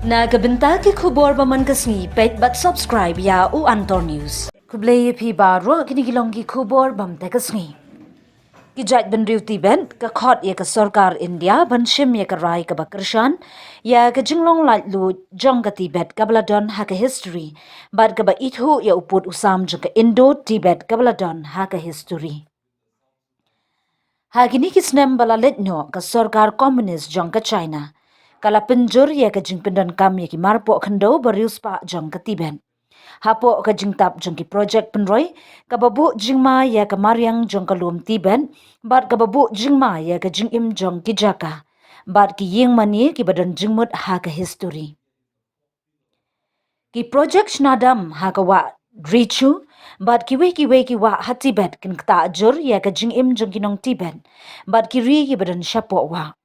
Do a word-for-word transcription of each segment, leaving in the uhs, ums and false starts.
Na ka bynta ki khubor ba man ka sngi, peit bad subscribe ïa u Antor News. Khublei ïa phi baroh, kine ki long ki khubor ba man ka sngi. Ki jaitbynriew Tibet ka khot ïa ka sorkar India ban shim ïa ka rai kaba kyrshan ïa ka jinglong laitluid jong ka Tibet kaba la don ha ka history, bad kaba ithuh ïa u pud u sam jong ka Indo-Tibet kaba la don ha ka history. Ha kine ki snem ba la leit noh, ka sorkar komunist jong ka China ka la pynjur ïa ka jingpyndonkam ïa ki marpoh khyndew ba riewspah jong ka Tibet. Hapoh ka jingtap jong ki projek pynroi, kaba buh jingma ïa ka mariang jong ka lum Tibet, bad kaba buh jingma ïa ka jingim jong ki jaka bad ki ïing mane kiba don jingmut ha ka history. Ki projek shna dam ha ka wah Richu bad kiwei kiwei ki wah ha Tibet kin ktah jur ïa ka jingim jong ki nong Tibet bad ki ri kiba don shapoh wah.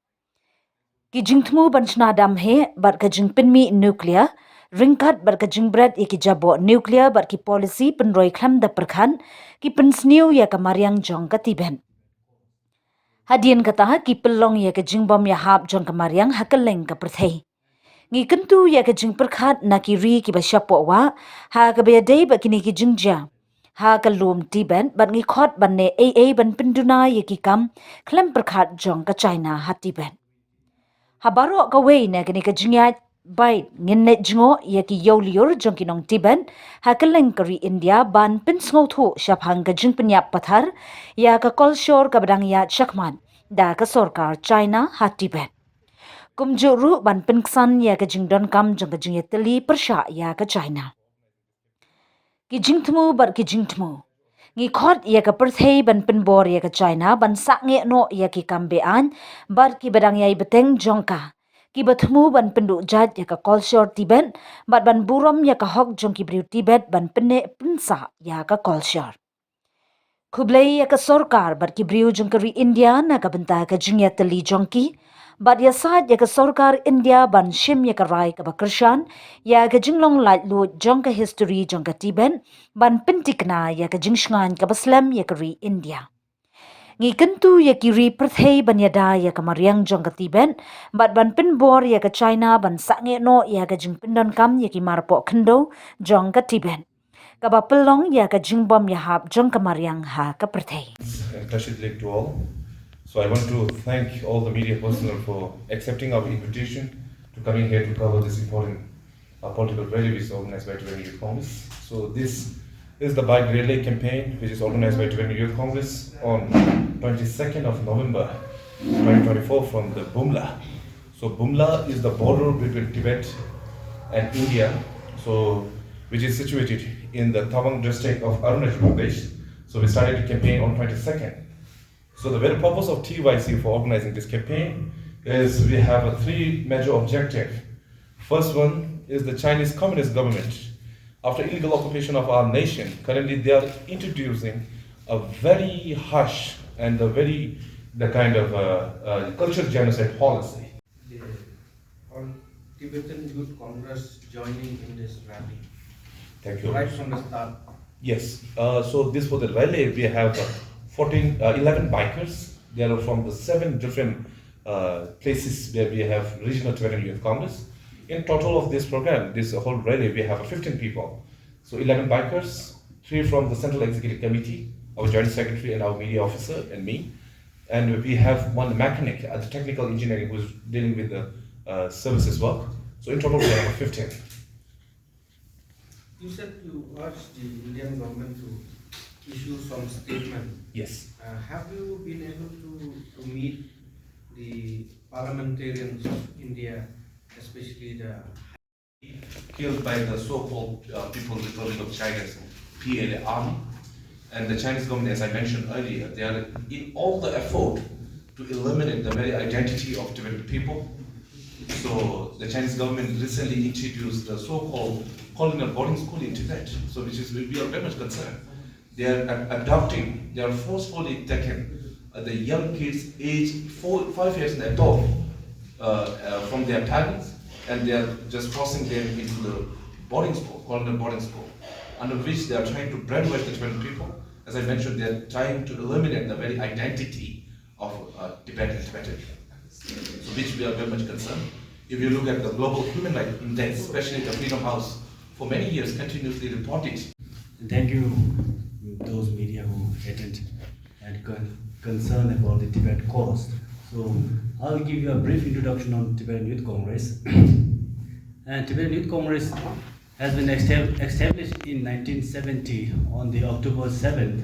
Ki jingthmu ban shna dam heh bad ka jingpynmih nuclear, ryngkat bad ka jingbret ïa ki jaboh nuclear bad ki policy pynroi khlem da pyrkhat, ki pynsniew ïa ka mariang jong ka Tibet. Hadien kata, ki pynlong ïa ka jingbym ïahap jong ka mariang ha kylleng ka pyrthei. Ngi kyntu ïa ka jingpyrkhat na ki ri kiba shapoh wah ha kaba ïadei bad kine ki jingjia ha ka lum Tibet, bad ngi khot ban leh ei ei ban pynduna ïa ki kam khlem pyrkhat jong ka China ha Tibet. Ha baroh kawei na kane ka jingïaid beit, ngin leit jngoh ïa ki ïew lyiur jong ki nong Tibet ha kylleng ka ri India ban pynsngewthuh shaphang ka jingpynïap pathar ïa ka kolshor kaba dang ïaid shakhmat da ka sorkar China ha Tibet. Kumjuh ruh ban pynksan ïa ka jingdonkam jong ka jingïatylli pyrshah ïa ka China. Ki jingthmu bad ki jingthmu. Ngi khot ïa ka pyrthei ban pynbor ïa ka China ban sangeh noh ïa ki kam be-aiñ bad kiba dang ïai bteng jong ka, kiba thmu ban pynduh jait ïa ka kolshor Tibet bad ban burom ïa ka hok jong ki briew Tibet ban pynneh pynsah ïa ka kolshor. Khublei ïa ka sorkar bad ki briew jong ka ri India na ka bynta ka jingïatylli jong ki, bad ïasaid ïa ka sorkar India ban shim ïa ka rai kaba kyrshan ïa ka jinglong laitluid jong ka history jong ka Tibet, ban pynthikna ïa ka jingshngaiñ kaba slem ïa ka ri India. Ngi kyntu ïa ki ri pyrthei ban ïada ïa ka mariang jong ka Tibet bad ban pynbor ïa ka China ban sangeh noh ïa ka jingpyndonkam ïa ki marpoh khyndew jong ka Tibet, kaba pynlong ïa ka jingbym ïahap jong ka mariang ha ka pyrthei. And Kashid Lake to all. So I want to thank all the media personnel for accepting our invitation to coming here to cover this important uh, political rally which is organized by Tibetan Youth Congress. So this is the bike relay campaign which is organized by Tibetan Youth Congress on twenty-second of November twenty twenty-four from the Bumla. So Bumla is the border between Tibet and India, so which is situated in the Tawang district of Arunachal Pradesh. So we started the campaign on twenty-second. So the very purpose of T Y C for organizing this campaign is we have a three major objective. First one is the Chinese Communist government, after illegal occupation of our nation, currently they are introducing a very harsh and a very the kind of uh, uh, cultural genocide policy. The All Tibetan Youth Congress joining in this rally. Thank you. Right from the start. Yes. Uh, so this for the rally, we have uh, fourteen, uh, eleven bikers. They are from the seven different uh, places where we have regional Tibetan Youth Congress. In total of this program, this whole rally, we have fifteen people. So eleven bikers, three from the Central Executive Committee, our Joint Secretary and our media officer and me. And we have one mechanic at the technical engineering who's dealing with the uh, services work. So in total, we have fifteen. You said you urged the Indian government to issue some statement. Yes. Uh, have you been able to, to meet the parliamentarians of India, especially the killed by the so-called uh, People's Republic of China's P L A army. And the Chinese government, as I mentioned earlier, they are in all the effort to eliminate the very identity of Tibetan people. So the Chinese government recently introduced the so-called colonial boarding school in Tibet, so which is we are very much concerned. They are ab- abducting, they are forcefully taking uh, the young kids aged four, five years and above uh, uh, from their parents, and they are just forcing them into the boarding school, called the boarding school, under which they are trying to brainwash the Tibetan people. As I mentioned, they are trying to eliminate the very identity of uh, Tibet and Tibetan, so which we are very much concerned. If you look at the Global Human Rights Index, especially the Freedom House, for many years continuously reported. And thank you to those media who attend and con- concern about the Tibet cause. So I'll give you a brief introduction on Tibetan Youth Congress. And Tibetan Youth Congress has been estab- established in nineteen seventy on the October seventh.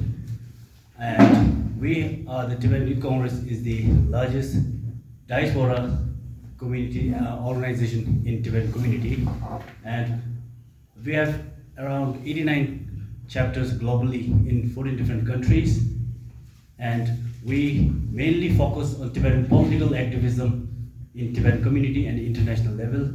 And we are the Tibetan Youth Congress is the largest diaspora community uh, organization in Tibetan community. And we have around eighty-nine chapters globally in fourteen different countries. And we mainly focus on Tibetan political activism in Tibetan community and international level.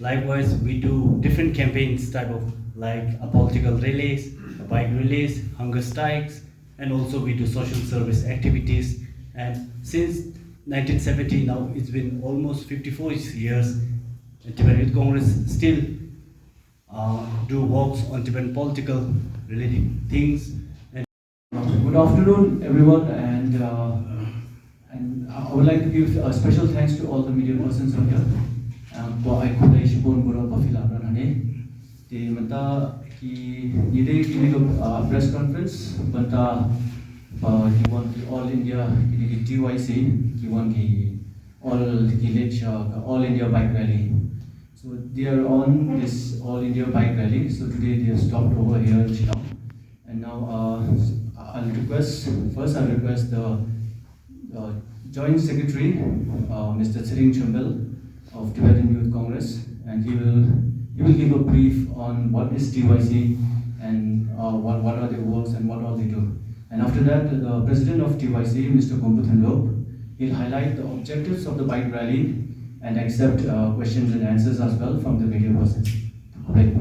Likewise, we do different campaigns type of like a political rallies, a bike rallies, hunger strikes, and also we do social service activities. And since nineteen seventy now, it's been almost fifty-four years, and Tibetan Youth Congress still uh, do works on Tibetan political related things. And Good afternoon, everyone, and uh, and I would like to give a special thanks to all the media persons who are here. Um, ba ai khublei shibun baroh ba phi la wan hangne. Te mynta ki ngi dei kine ki uh, press conference mynta ba ki wan ki All India kine ki T Y C ki wan ki all ki leit sha ka All India Bike Rally. So they are on this All India Bike Rally. So today they have stopped over here in Shillong. And now uh, I'll request, first I'll request the uh, Joint Secretary, uh, Mister Tshering Tshembel of Tibetan Youth Congress, and he will he will give a brief on what is T Y C and uh, what, what are their works and what all they do. And after that, the President of T Y C, Mister Gumpu Thondup, he'll highlight the objectives of the bike rally and accept uh, questions and answers as well from the media persons. Right.